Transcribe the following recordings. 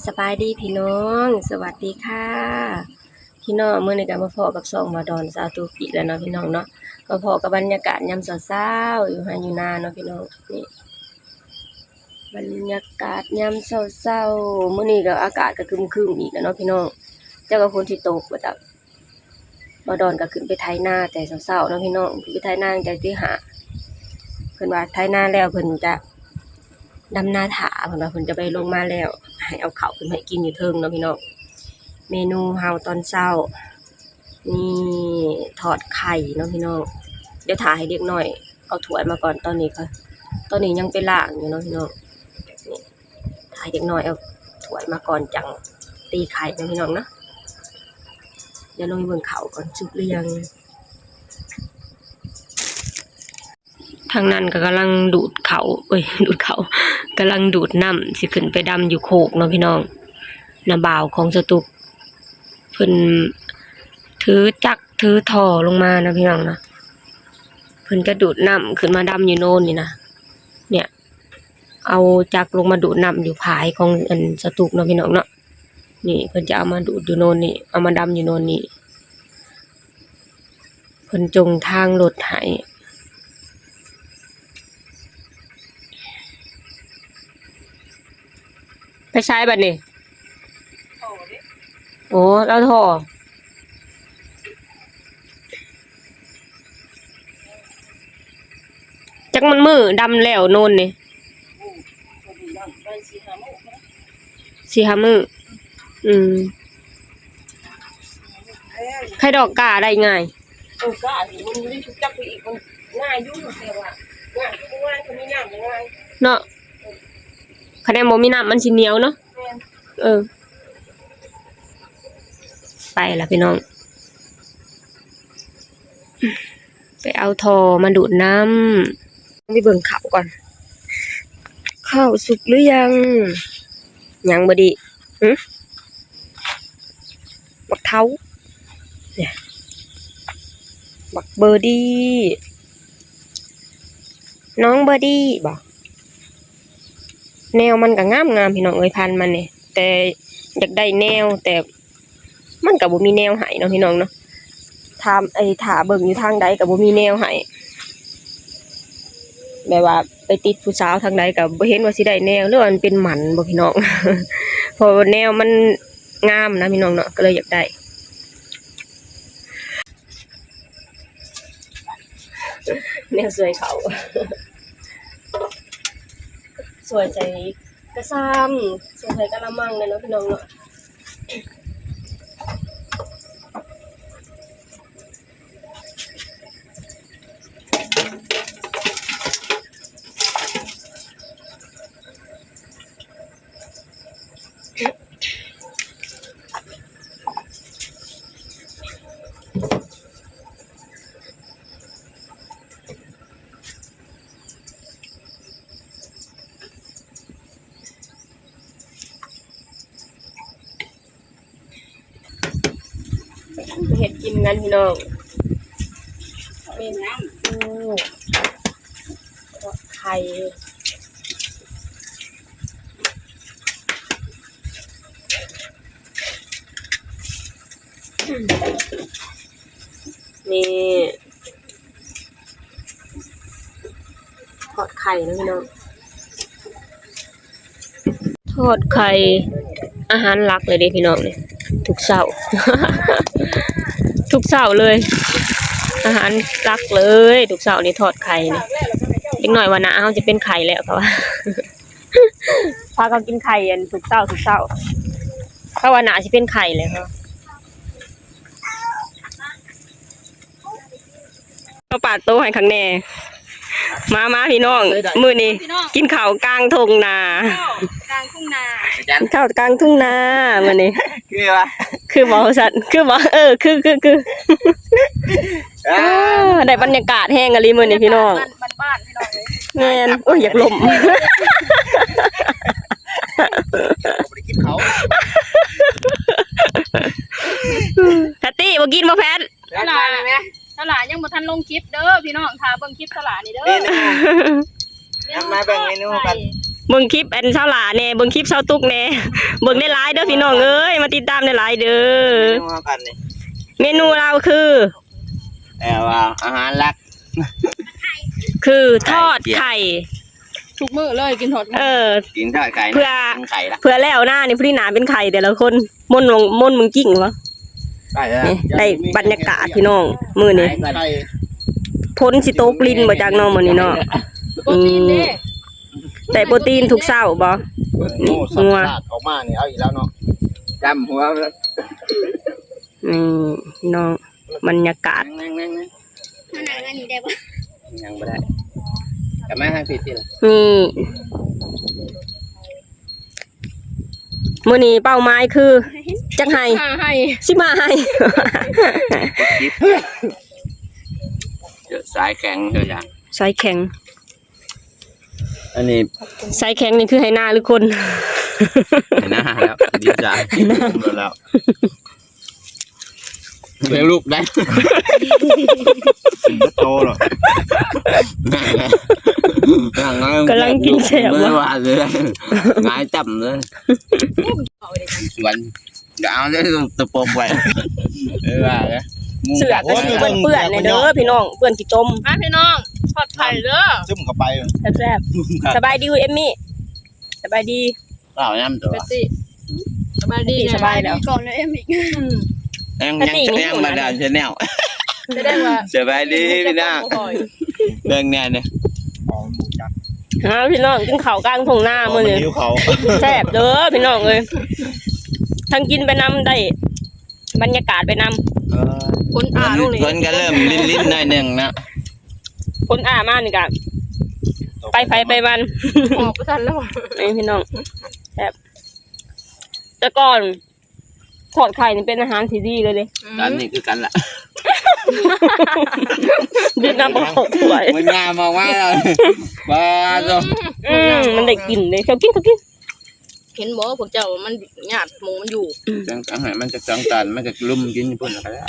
ສະບາຍດີພີ່ນ້ອງ ສະຫວັດດີຄ່ະພີ່ນ້ອງ. ມື້ນີ້ກໍມາພໍ້ກັບຊ່ອງບ່າວດອນສາວຕຸກອີກແລ້ວເນາະພີ່ນ້ອງເນາະ. ມາພໍ້ກັບບັນຍາກາດຍາມເຊົ້າໆ ຢູ່ໄຮ່ຢູ່ນາເນາະພີ່ນ້ອງ. ນີ້ບັນຍາກາດຍາມເຊົ້າໆ ມື້ນີ້ກໍອາກາດກໍຄຶ້ມໆອີກແລ້ວເນາະພີ່ນ້ອງ. ຈັກວ່າຝົນຊິຕົກບໍ່ຈັກ. ບ່າວດອນກໍຂຶ້ນໄປໄຖນາແຕ່ເຊົ້າໆເນາະພີ່ນ້ອງ. ຂຶ້ນໄປໄຖນາຕັ້ງແຕ່ຕີຫ້າ ເພິ່ນວ່າໄຖນາແລ້ວເພິ່ນຈະ ດຳນາຖ້າ ເພິ່ນວ່າເພິ່ນຈະໄປລົງມາແລ້ວ ໃຫ້ເອົາເຂົ້າຂຶ້ນມາໃຫ້ກິນຢູ່ເທິງເນາະພີ່ນ້ອງ. ເມນູເຮົາຕອນເຊົ້ານີ້ ທອດໄຂ່ເນາະພີ່ນ້ອງ. ດຽວຖ້າໃຫ້ເດັກນ້ອຍເອົາຖ້ວຍມາກ່ອນ ຕອນນີ້ກໍ ຕອນນີ້ຍັງໄປລ້າງຢູ່ເນາະພີ່ນ້ອງ. ນີ້ ຖ້າໃຫ້ເດັກນ້ອຍເອົາຖ້ວຍມາກ່ອນ ຈັ່ງຕີໄຂ່ເນາະພີ່ນ້ອງເນາະ. ດຽວລົງໄປເບິ່ງເຂົ້າກ່ອນ ສຸກຫຼືຍັງ. ທາງນັ້ນກໍກຳລັງດູດເຂົ້າ ເອີຍ ດູດເຂົ້າ ກຳລັງດູດນ້ຳ ຊິຂຶ້ນໄປດຳຢູ່ໂຄກເນາະພີ່ນ້ອງ. ນ້າບ່າວຂອງສະຕຸກ ເພິ່ນຖືຈັກຖືທໍ່ລົງມາເນາະພີ່ນ້ອງເນາະ. ເພິ່ນຈະດູດນ້ຳຂຶ້ນມາດຳຢູ່ໂນນນີ້ນະ. ເນ່ຍ ເອົາຈັກລົງມາດູດນ້ຳຢູ່ຝາຍຂອງອັນສະຕຸກເນາະພີ່ນ້ອງເນາະ. ນີ້ເພິ່ນຈະເອົາມາດູດຢູ່ໂນນນີ້ ເອົາມາດຳຢູ່ໂນນນີ້. ເພິ່ນຈົງທາງລົດໃຫ້. ໄປໃສບັດນີ້? ໂອ້ ລາວທໍ່. ຈັກມັນມື້ດຳແລ້ວໂນນນີ້? ສີ່ຫ້າມື້. ອືມ ໄຂ່ດອກກ້າໄດ້ງ່າຍ. ເອີ ກ້ານີ້ມັນຢູ່ໃນຊຸກຈັກໄປອີກ ມັນງ່າຍຢູ່ ແຕ່ວ່າງ່າຍ ຄືວ່າຖ້າມີນ້ຳມັນງ່າຍເນາະ. ຄັນແມ່ນບໍ່ມີນ້ຳມັນຊິໜຽວເນາະ. ແມ່ນ. ເອີ ໄປລະພີ່ນ້ອງ ໄປເອົາທໍ່ມາດູດນ້ຳ. ໄປເບິ່ງເຂົ້າກ່ອນ ເຂົ້າສຸກຫຼືຍັງ? ຍັງບໍ່ດີ. ຫຶ ບັກເທົາ ເນ່ຍ ບັກເບີດີ້ ນ້ອງເບີດີ້ບໍ? ແນວມັນກໍງາມໆ ພີ່ນ້ອງເອີຍ ພັນມັນນີ້ ແຕ່ຢາກໄດ້ແນວ ແຕ່ມັນກໍບໍ່ມີແນວໃຫ້ເນາະ ພີ່ນ້ອງເນາະ. ຖາມ ໄອ້ ຖ້າເບິ່ງຢູ່ທາງໃດກໍບໍ່ມີແນວໃຫ້ ແບບວ່າໄປຕິດຜູ້ສາວທາງໃດກໍບໍ່ເຫັນວ່າຊິໄດ້ແນວ ຫຼືວ່າມັນເປັນໝັນບໍ ພີ່ນ້ອງ. ເພາະວ່າແນວມັນງາມນະ ພີ່ນ້ອງເນາະ ກໍເລີຍຢາກໄດ້ ແນວສວຍເຂົ້າ ສວຍໃສ່ກະຊາມ ສວຍໃສ່ກະລະມັງແຫຼະເນາະ ພີ່ນ້ອງເນາະ. ເຮັດກິນກັນພີ່ນ້ອງ ເມນູໄຂ່ ນີ້ ທອດໄຂ່ເນາະພີ່ນ້ອງ ທອດໄຂ່ ອາຫານຫຼັກເລີຍເດ້ພີ່ນ້ອງນີ້ ທຸກເຊົ້າ ທຸກເຊົ້າເລີຍ ອາຫານຫຼັກເລີຍ ທຸກເຊົ້ານີ້ທອດໄຂ່ນີ້. ເດັກນ້ອຍວ່າໜ້າເຮົາຊິເປັນໄຂ້ແລ້ວ ເຂົາວ່າ ພາກັນກິນໄຂ່ ອັນ ທຸກເຊົ້າ ທຸກເຊົ້າ ເຂົາວ່າໜ້າຊິເປັນໄຂ້ແລ້ວ. ເອົາປາດໂຕໃຫ້ຄັກແນ່. ມາ ມາພີ່ນ້ອງ ມື້ນີ້ກິນເຂົ້າກາງທົ່ງນາ ເຂົ້າກາງທົ່ງນາ ກິນເຂົ້າກາງທົ່ງນາມື້ນີ້. ຄືວ່າ ຄືບໍ່ຊັ້ນ ຄືບໍ່ ເອີ ຄື ຄື ຄື ອ່າ ໄດ້ບັນຍາກາດແຮງອີ່ຫຼີມື້ນີ້ພີ່ນ້ອງ. ບ້ານໆ ພີ່ນ້ອງເອີຍ ແມ່ນ. ໂອ້ຍ ຢາກລົ້ມ ບໍ່ໄດ້ກິນເຂົ້າ ແພັດຕີ້ ບໍ່ກິນບໍ່ແພັດ? ສາວຫຼ້າ ສາວຫຼ້າຍັງບໍ່ທັນລົງຄລິບເດີພີ່ນ້ອງ ຖ້າເບິ່ງຄລິບສາວຫຼ້ານີ້ເດີ. ມາເບິ່ງເມນູກັນ ເບິ່ງຄລິບອັນຊາວຫຼ້າແດ່ ເບິ່ງຄລິບຊາວຕຸກແດ່ ເບິ່ງຫຼາຍໆເດີພີ່ນ້ອງເອີຍ ມາຕິດຕາມຫຼາຍໆເດີ. ເມນູເຮົາກັນນີ້ ເມນູລາວຄື ແຕ່ວ່າອາຫານຫຼັກ ຄືທອດໄຂ່ ທຸກມື້ເລີຍ ກິນທອດໄຂ່ ເອີ ກິນທອດໄຂ່ ເພື່ອ ກິນໄຂ່ລະ ເພື່ອແລ້ວນານີ້ ພໍດີໜ້າເປັນໄຂ່ແຕ່ລະຄົນ ມົນ ມົນເມືອງຈິງບໍ? ໄດ້ແລ້ວ ນີ້ ໄດ້ບັນຍາກາດພີ່ນ້ອງ ມື້ນີ້ ໄຂ່ ຝົນຊິຕົກລິນບໍ່ຈັກເນາະມື້ນີ້ເນາະ. ໂປຣຕີນເດ້ ອືມ ໄດ້ໂປຣຕີນທຸກເຊົ້າບໍ? ໂອ້ ສັດອອກມານີ້ເອົາອີກແລ້ວເນາະ ຈຳຫົວ ນີ້ພີ່ນ້ອງ ບັນຍາກາດ ນັ່ງໆໆ ມານັ່ງອັນນີ້ໄດ້ບໍ່? ຍັງບໍ່ໄດ້ ກັບມາທາງພີ້ຕິລະ. ນີ້ ມື້ນີ້ເປົ້າໝາຍຄືຈັກໄຮ່? ສິບຫ້າໄຮ່ ສິບຫ້າໄຮ່ ເຈີສາຍແຂງເດີ ສາຍແຂງ ອັນນີ້ສາຍແຂງນີ້ຄືໄຮ່ນາຫຼືຄົນ? ໄຮ່ນາແລ້ວ ດີຈ້າ ໄຮ່ນາແລ້ວ. ເປັນລູກໄດ້ ເປັນໂຕແລ້ວ ກຳລັງກິນແຊບ ບໍ່ວ່າເລີຍ ຫງາຍຈ້ຳເລີຍ. ສວນ ຢ່າເອົາເລີຍ ຕະປົກໄວ້ ເອີ ວ່າເລີຍ ເສື້ອກະຊິເປື້ອນໆແດ່ເດີພີ່ນ້ອງ ເປື້ອນຂີ້ຕົມ. ມາພີ່ນ້ອງ ທອດໄຂ່ເດີ ຊຶມເຂົ້າໄປ ແຊບໆ. ສະບາຍດີເອມມີ້ ສະບາຍດີ. ເວົ້ານຳຕົວະ ສະບາຍດີ ສະບາຍແລ້ວ ກ່ອນເອມອີກ ອືມ ແອງ ແອງ ແອງມາດາມແຊນແນວ ສະແດງວ່າ ສະບາຍດີພີ່ນ້ອງ ເບິ່ງແດ່ນີ້ ອ້າວ ພີ່ນ້ອງກິນເຂົ້າກາງທົ່ງນາມື້ນີ້ ຫິວເຂົ້າ ແຊບເດີພີ່ນ້ອງເອີຍ ທັງກິນໄປນຳ ໄດ້ບັນຍາກາດໄປນຳ ເອີ ຝົນອາລົງນີ້ ຝົນກະເລີ່ມລິນໆໜ້ອຍໜຶ່ງເນາະ ຝົນອາມານີ້ກະໄປໃຜໄປມັນ ອອກບໍ່ທັນແລ້ວ ນີ້ພີ່ນ້ອງ ແຊບ. ແຕ່ກ່ອນທອດໄຂ່ນີ້ເປັນອາຫານທີ່ດີເລີຍເດ້ ອືມ ຕອນນີ້ຄືກັນລະ ເປັນນ້ຳບັກເຂົ້າຖ້ວຍ ມັນງາມອອກມາແລ້ວ ປາໂຕ ອືມ ມັນໄດ້ກິນເດ້ ເຈົ້າກິນ ເຈົ້າກິນ ເຫັນບໍ່ພວກເຈົ້າ ມັນຍາດໝູມັນຢູ່ ອືມ ຈັ່ງ ອາຫານມັນຈະສອງຕອນ ມັນຈະລຸມກິນຢູ່ພຸ້ນລະກະແລ້ວ.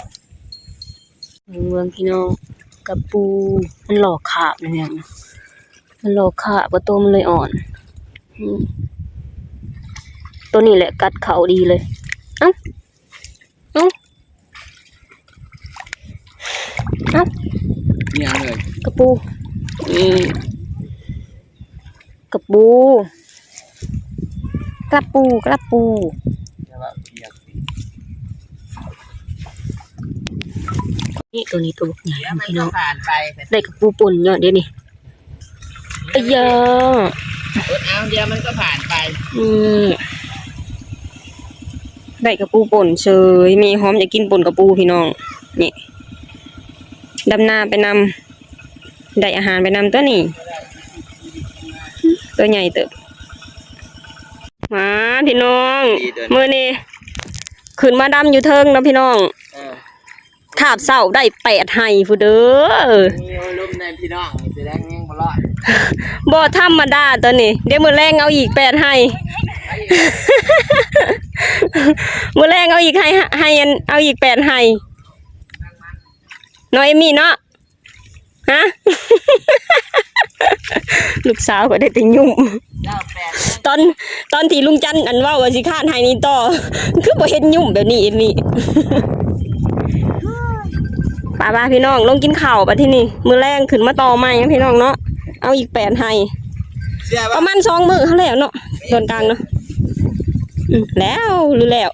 ເບິ່ງພີ່ນ້ອງ ກະປູ ມັນຫຼອກຄາບແມ່ນຫຍັງ ມັນຫຼອກຄາບ ກະໂຕມັນເລີຍອ່ອນ ອືມ ໂຕນີ້ແຫຼະກັດເຂົ້າດີເລີຍ ເອົ້າ ເອົ້າ ເອົ້າ ອີຫຍັງເລີຍ ກະປູ ນີ້ ກະປູ ກະປູ ກະປູ ນີ້ ໂຕນີ້ໂຕບັກໃຫຍ່ພີ່ນ້ອງ ໄດ້ກະປູປົ່ນເນາະດຽວນີ້ ອາຢາ ອົດເອົາ ດຽວມັນກະຜ່ານໄປ ອືມ ໄດ້ກະປູປົ່ນເສີຍ ແມ່ຫອມຢາກກິນປົ່ນກະປູພີ່ນ້ອງ ນີ້ ດຳນາໄປນຳ ໄດ້ອາຫານໄປນຳຕົວນີ້ ຕົວໃຫຍ່ເຕີບ ມາພີ່ນ້ອງ ມື້ນີ້ຂຶ້ນມາດຳຢູ່ເທິງເນາະພີ່ນ້ອງ ເອີ ຄາບເຊົ້າໄດ້ແປດໄຮ່ພຸ້ນເດີ ມີລົມແດ່ພີ່ນ້ອງ ຊິແລງຍັງບໍ່ລອດ ບໍ່ທຳມະດາຕົວນີ້ ດຽວມື້ແລງເອົາອີກແປດໄຮ່ ມື້ແລງເອົາອີກໄຮ່ ໄຮ່ ເອົາອີກແປດໄຮ່ ເນາະ ເອມມີ້ເນາະ ຮະ ລູກສາວຂ້ອຍໄດ້ແຕ່ຫຍຸ້ມ ຕອນ ຕອນທີ່ລຸງຈັນ ອັນ ເວົ້າວ່າຊິຄາດໄຮ່ນີ້ຕໍ່ ຄືບໍ່ເຫັນຫຍຸ້ມແບບນີ້ ເອມມີ້ ໄປໆ ພີ່ນ້ອງ ລົງກິນເຂົ້າບາດທີນີ້ ມື້ແລງຂຶ້ນມາຕໍ່ໃໝ່ນະພີ່ນ້ອງເນາະ ເອົາອີກແປດໄຮ່ ປະມານສອງມື້ຫັ້ນແຫຼະເນາະ ຕອນກາງເນາະ ອືມ ແລ້ວ ຫຼືແລ້ວ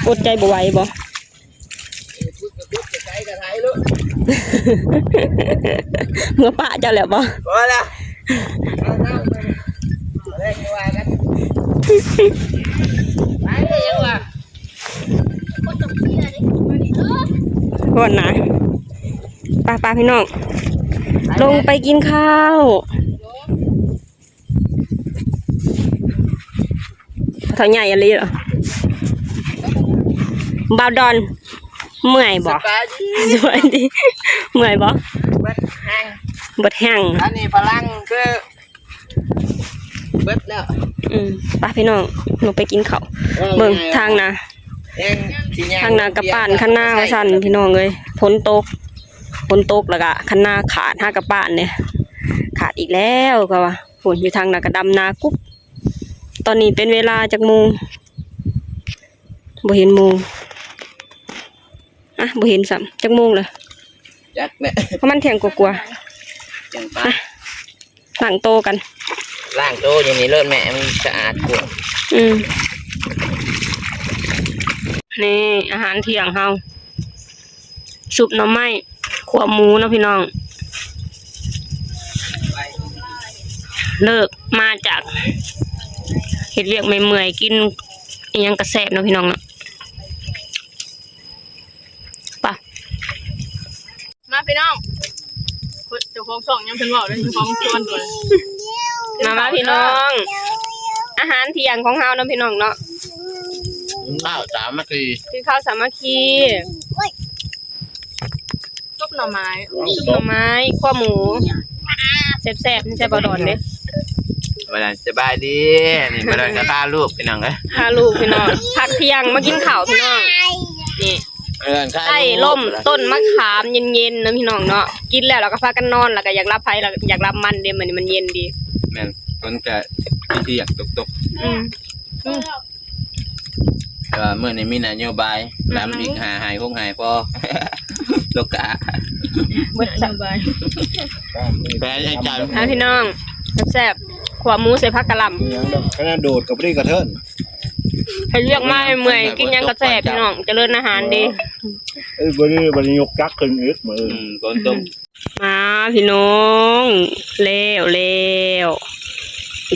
ອົດໃຈບໍ່ໄຫວບໍ່? ເມືອປະເຈົ້າແລ້ວບໍ່? ພໍແລ້ວ ໄປເລີຍຫວາ ພຸ້ນນະ ໄປໆ ພີ່ນ້ອງ ລົງໄປກິນເຂົ້າ. ເຖົ້າໃຫຍ່ອີ່ຫຼີ ບ່າວດອນ ເມື່ອຍບໍ່? ສະບາຍດີ ສະບາຍດີ ເມື່ອຍບໍ່? ເບິດແຮງ ເບິດແຮງ ອັນນີ້ພະລັງຄືເບິດແລ້ວ ອືມ ໄປພີ່ນ້ອງ ລົງໄປກິນເຂົ້າ ເບິ່ງທາງໜ້າ ທາງໜ້າກະປານຄັນນາວ່າຊັ້ນ ພີ່ນ້ອງເອີຍ ຝົນຕົກ ຝົນຕົກແລ້ວກະຄັນນາຂາດ ຫາກະປານເດ້. າດອີກແລ້ວ ເຂົາວ່າ. ພຸ້ນ ຢູ່ທາງນັ້ນກໍດຳນາກຸບ. ຕອນນີ້ເປັນເວລາຈັກໂມງ? ບໍ່ເຫັນໂມງ. ອະ ບໍ່ເຫັນຊ້ຳ. ຈັກໂມງລະ? ຈັກແຫຼະ ປະມານທ່ຽງກວ່າໆ. ທ່ຽງປາຍ. ມາ ລ້າງໂຕກັນ. ລ້າງໂຕຢູ່ນີ້ເລີດແມ່ ມັນສະອາດກວ່າ. ອືມ ນີ້ອາຫານທ່ຽງເຮົາ. ຊຸບໜໍ່ໄມ້ ຂົ້ວໝູເນາະພີ່ນ້ອງ. ເລີກມາຈາກເຮັດວຽກເມື່ອຍໆ ກິນອີ່ຫຍັງກະແຊບເນາະພີ່ນ້ອງເນາະ. ໄປ ມາພີ່ນ້ອງ ເຈົ້າຂອງຊ່ອງຍັງເພິ່ນເວົ້າເດ້ ເຈົ້າຂອງຊວນເພິ່ນ. ມາ ມາພີ່ນ້ອງ ອາຫານທ່ຽງຂອງເຮົາເນາະພີ່ນ້ອງເນາະ. ກິນເຂົ້າສາມັກຄີ ກິນເຂົ້າສາມັກຄີ. ຊຸບໜໍ່ໄມ້ ຊຸບໜໍ່ໄມ້ ຂົ້ວໝູ ແຊບໆ ແຊບບໍ່ດອນເດ້. ບັດນັ້ນສະບາຍດີ ນີ້ບັດນັ້ນກໍພາລູກພີ່ນ້ອງເອີຍ ພາລູກພີ່ນ້ອງ ພັກທ່ຽງມາກິນເຂົ້າພີ່ນ້ອງ. ນີ້ ໃຕ້ລົມຕົ້ນມະຂາມເຢັນໆ ເນາະພີ່ນ້ອງເນາະ. ກິນແລ້ວ ແລ້ວກໍພາກັນນອນ ແລ້ວກໍຢາກຫຼັບໃຜ ແລ້ວຢາກຫຼັບມັນເດ້. ມື້ນີ້ມັນເຢັນດີ. ແມ່ນ ຝົນກໍຊິຕຽກຕົກໆ. ອືມ ອືມ ແຕ່ວ່າມື້ນີ້ມີນະໂຍບາຍ ອືມ ດຳອີກຫ້າໄຮ່ຫົກໄຮ່ພໍ ໂລກາ ເບິດນະໂຍບາຍ. ແປນອາຈານ ອ່າ ພີ່ນ້ອງ ແຊບໆ ຂົ້ວໝູໃສ່ຜັກກະຫຼ່ຳ. ຂະໜາດໂດດກໍບໍ່ໄດ້ກະເທີນ ເຮັດວຽກມາເມື່ອຍ ກິນຫຍັງກໍແຊບພີ່ນ້ອງ ຈະເລີນອາຫານດີ. ເອີ ບໍ່ໄດ້ ບໍ່ໄດ້ຍົກຈັກຂຶ້ນອີກມື້. ອືມ ຝົນຕົກ. ມາພີ່ນ້ອງ ແລ້ວ ແລ້ວ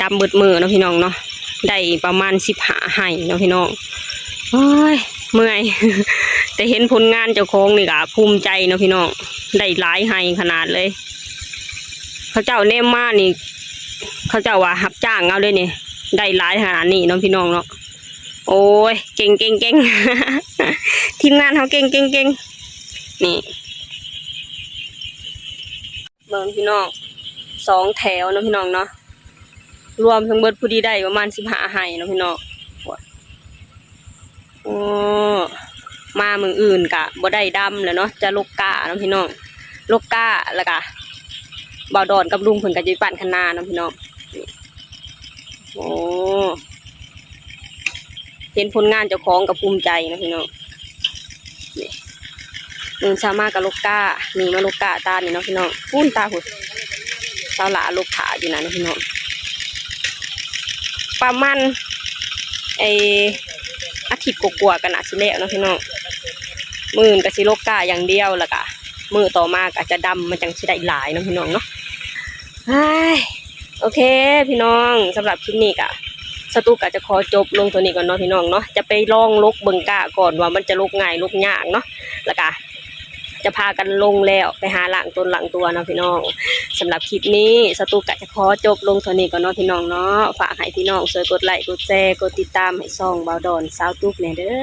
ດຳເບິດມື້ເນາະພີ່ນ້ອງເນາະ. ໄດ້ປະມານສິບຫ້າໄຮ່ເນາະພີ່ນ້ອງ. ໂອ້ຍ ເມື່ອຍ ແຕ່ເຫັນຜົນງານເຈົ້າຂອງນີ້ກໍພູມໃຈເນາະພີ່ນ້ອງ ໄດ້ຫຼາຍໄຮ່ຂະໜາດເລີຍ. ເຂົາເຈົ້າແນມມານີ້ ເຂົາເຈົ້າວ່າຮັບຈ້າງເອົາເດ້ນີ້ ໄດ້ຫຼາຍຂະໜາດນີ້ເນາະພີ່ນ້ອງເນາະ. ໂອ້ຍ ເກັ່ງໆໆ ທີມງານເຮົາເກັ່ງໆໆ. ນີ້ ເບິ່ງພີ່ນ້ອງ ສອງແຖວເນາະພີ່ນ້ອງເນາະ ລວມທັງເບິດພໍດີໄດ້ປະມານສິບຫ້າໄຮ່ເນາະພີ່ນ້ອງ. ໂອ້ ມາມື້ອື່ນກະບໍ່ໄດ້ດຳແລ້ວເນາະ ຈະລົກກ້າເນາະພີ່ນ້ອງ ລົກກ້າ ແລ້ວກະບ່າວດອນກັບລຸງເພິ່ນກະຈະໄປປັ້ນຄັນນາເນາະພີ່ນ້ອງ. ໂອ້ ເຫັນຜົນງານເຈົ້າຂອງກໍພູມໃຈເນາະພີ່ນ້ອງ. ນີ້ ມື້ເຊົ້າມາກໍລົກກ້າ ນີ້ມາລົກກ້າຕານີ້ເນາະພີ່ນ້ອງ. ພຸ້ນ ຕາພຸ້ນ ສາວຫຼ້າລົກຖ້າຢູ່ນັ້ນເນາະພີ່ນ້ອງ. ປະມານ ເອີ ອາທິດກວ່າໆ ກໍໜ້າຊິແລ້ວເນາະພີ່ນ້ອງ. ມື້ອື່ນກໍຊິລົກກ້າຢ່າງດຽວ ແລ້ວກໍມື້ຕໍ່ມາກໍຈະດຳ ມັນຈັ່ງຊິໄດ້ຫຼາຍເນາະພີ່ນ້ອງເນາະ. ເຮີ້ຍ ໂອເຄພີ່ນ້ອງ ສຳລັບຄລິບນີ້ກະ ສະຕຸກກະຈະຂໍຈົບລົງເທົ່ານີ້ກ່ອນເນາະພີ່ນ້ອງເນາະ. ຈະໄປລອງລົກເບິ່ງກ້າກ່ອນວ່າມັນຈະລົກງ່າຍລົກຍາກເນາະ ແລ້ວກະຈະພາກັນລົງແລ້ວໄປຫາລ້າງຕົນລ້າງຕົວເນາະພີ່ນ້ອງ. ສຳລັບຄລິບນີ້ ສະຕຸກກະຈະຂໍຈົບລົງເທົ່ານີ້ກ່ອນເນາະພີ່ນ້ອງເນາະ. ຝາກໃຫ້ພີ່ນ້ອງຊ່ວຍກົດໄລ ກົດແຊ ກົດຕິດຕາມໃຫ້ຊ່ອງບ່າວດອນສາວຕຸກແດ່ເດີ.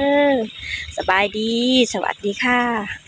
ສະບາຍດີ ສະຫວັດດີຄ່ະ.